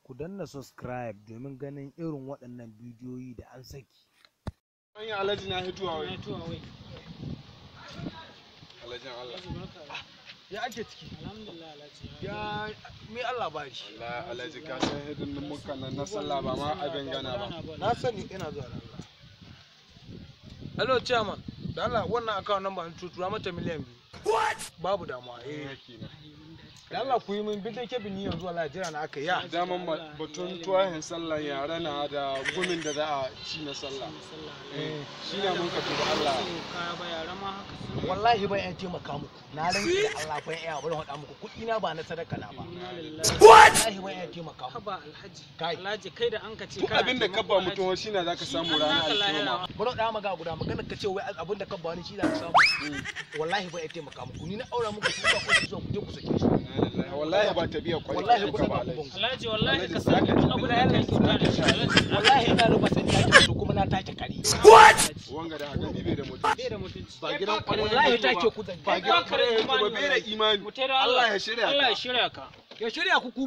Ku danna subscribe domin ganin irin waɗannan bidiyoyi da an saki. An yi alhaji na hituwa wai. Hituwa wai. Alhajin Allah. Ya ake ciki? Alhamdulillah Alhaji. Ya mi Allah ba shi. Wallahi alhaji ka san hidin muka nan na sallah ba ma abin gana ba. Na sani ina zuwa da Allah. Hello chairman, da Allah wannan account number in tura mata 2 miliyan. What? Babu damuwa eh. Da Allah ku yi min bidin kebin ni yanzu wallahi jira na aka ya. Daman batun tuwahin sallah yara na da gumin da za a ci na sallah. Eh, shi na mun ka tuba Allah. Wallahi ban iya taimaka muku. Na rantsi da Allah ban iya bari faɗa muku kuɗi na ba na sadaka na ba. Wallahi ban iya taimaka muku. Haba Alhaji. Kai. Alhaji kai da an ka ce Duk abin da ka ba mutum shi na za ka samu ranar alkiyama. Bari faɗa maka guda magana ka ce wai abin da ka ba ni shi za ka samu. Wallahi ban iya taimaka muku. Ni na aura muku su ba ku so ku je ku sake su. Wallahi ba ta biya kwari. Wallahi ku saka ku bango. Alhaji wallahi ka sani duk abin da kai kyauta da shi Alhaji. Wallahi ina rufa sani na ke kuma na take kare. Wanga da haka bai da mutunci. Bai da mutunci. Ba gidan kwarai. Wallahi take ku zan. Ba gidan kwarai ba bai da imani. Mutai da Allah ya shirya Allah ka. ya shirya ka. Ya shirya ku ku